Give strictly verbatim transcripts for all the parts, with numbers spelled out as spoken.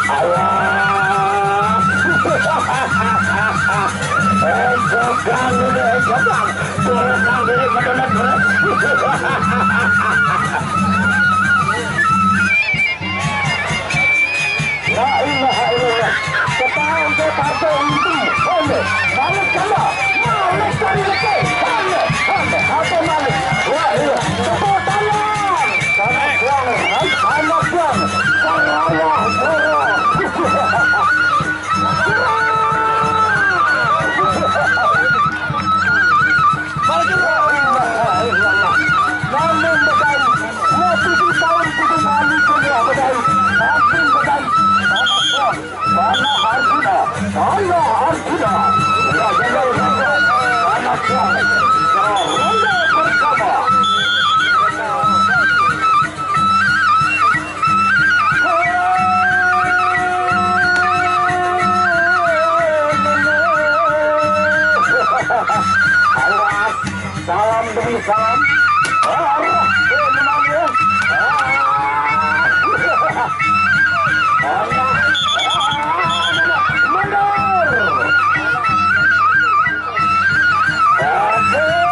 Alah. Eh, jogang udah, eh, jogang. Turun nang diri, menurut, menurut. La ilaha illallah. Ketahuan ke partai itu. Oleh. Balik kala. Balik kali lagi. Oleh. Oleh. Apa balik? La ilaha. Tepuk tangan. Tanah Kuang. Tanah Kuang. Sarawak. Sarawak. Namun bedai, dua tujuh tahun tujuh kali dunia bedai, makin bedai, tanah Kuang, tanah Arjuna, tanah Arjuna, raja raja, tanah Kuang, ronde pertama. Awas, salam demi salam. Arah, eh, menang ya. Ah. Arah, ah, mundur. Aduh.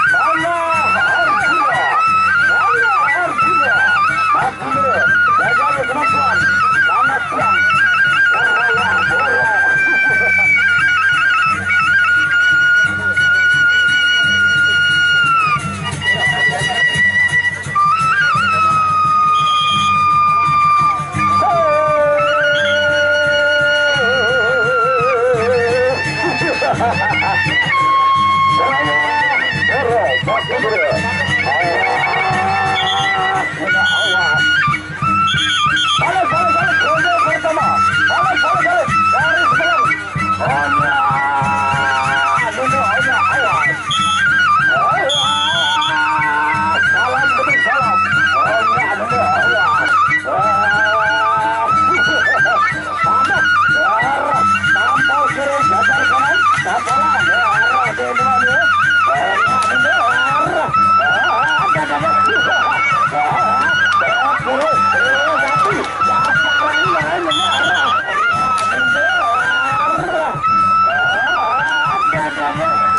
Mana Arjuna? Mana Arjuna? Arjuna, jaga kemampuan. Selamat siang. Borowa, borowa. Balik, balik, balik. Ronde pertama. Balik, balik, balik. Garis belakang. Hanya, hanya, hanya, awas. Awas. Salam demi salam. Hanya, hanya, awas. Awas. Panas. Arah. Tampau kiri, jajar kanan. Tampalan. Arah, dua, dua, dua. Hanya, hanya, arah. Ah, ada, ada. Ah, ah, kiri. Eh, tapi.